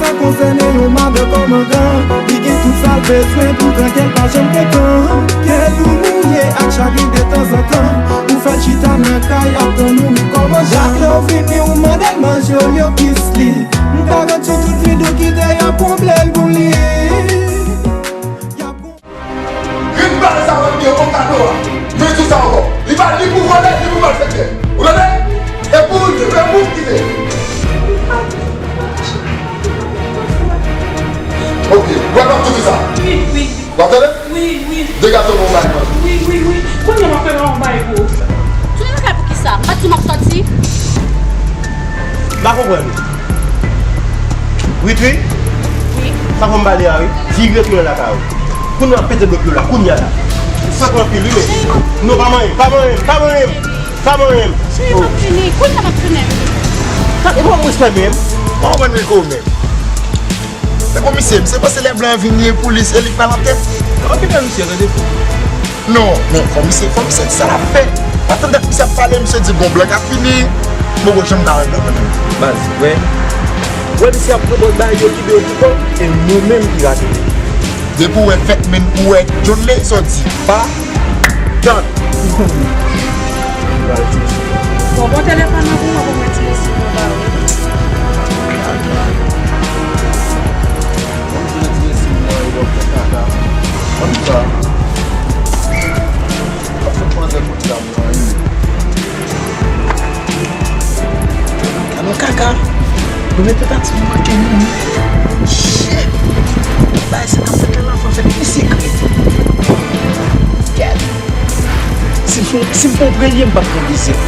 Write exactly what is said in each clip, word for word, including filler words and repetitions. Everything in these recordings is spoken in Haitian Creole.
Sa konsène yon madan kòmandan, li gen tout sa l bezwen, poutan kè l pa janm kontan. Kè l ou mouye ak chagren detanzantan, ou fè l chita nan kay ap tann ou kòmandan. Chak lè w vini, ou mande l manje, olye w kis li. M garanti w tout videyo ki te y ap konble l pou li. Y ap Rit pale sa w ap di yo kòm kado a. Men sou sa ankò. Li pa ni pou vòlè, ni pou malfektè. Ou tande? E pou ou di, e pou ou kite. Ok, w ap ap tou di sa. Wi, wi. W ap tande? Wi, wi. Degaje w pou w bay manje. Wi, wi, wi. Kounye a m ap fè yon bagay pou ou. Tounen nan kay pou kisa? M pa t di w m ap sòti? M pa konprann ou. Ritwi? Wi. Sa fè m pale a, wi. Vire tounen lakay ou. Kounye a pete dlo pye w la, kounye a la. Ou fèk anpil, wi, men. Non, pa manyen, pa manyen, pa manyen. Pa manyen. Cheri, m ap vini. Kounye a m ap tounen. Sa, e pa yon respè menm. Pa konprann Rico menm. Men komisè, misye panse lè blan an vini e pou li, se li k pral an tèt. Anpil nan misye, tande. Non, men fò misye, fò misye di sa l ap fè. Pa tann dat misye ap pale, misye di gon blan k ap vini. M poko janm ka wè blan an. Baz, wè. Wè misye ap pran bòt bagay yo, kite yo pou kò l, e nou menm ki rate. Depi w wè vèt men, ou wè John Lay, sa w di, pa tann. Bon, bon telefòn nan pou mwen, pou mwen ti mesye mwen ba ou. Bon, ti mesye mwen, yo fè kaka. Konn sa. Pase panzè kout zam nan, wi. Alò, kaka. Yo mete taksi pou manke nou, wi. Shit. Bay sa k ap fèt la, la fò fèt pi sekre. Kèt. Si m fon, si m fon premye, m p ap pran dezyèm.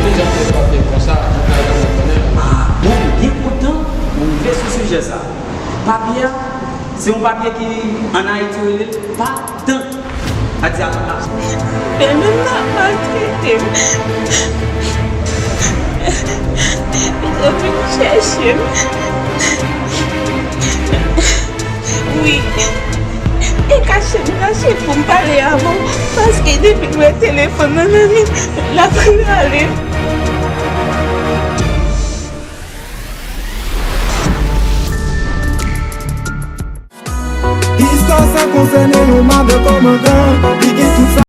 Deja fè papye konsa, nou ka janm konnen. Ah, bon, m byen kontan ou rive sou sijè sa. Papye a, se yon papye ki ann Ayiti yo rele l patant. Adi a papa. Bèlmè m nan ap maltrete m. Li t ap vin chèche m. Wi. E kache m kache pou m pale avè w, paske depi l wè telefòn nan nan men m, l ap rale. Istwa sa konsène yon madan kòmandan, li gen tout sa.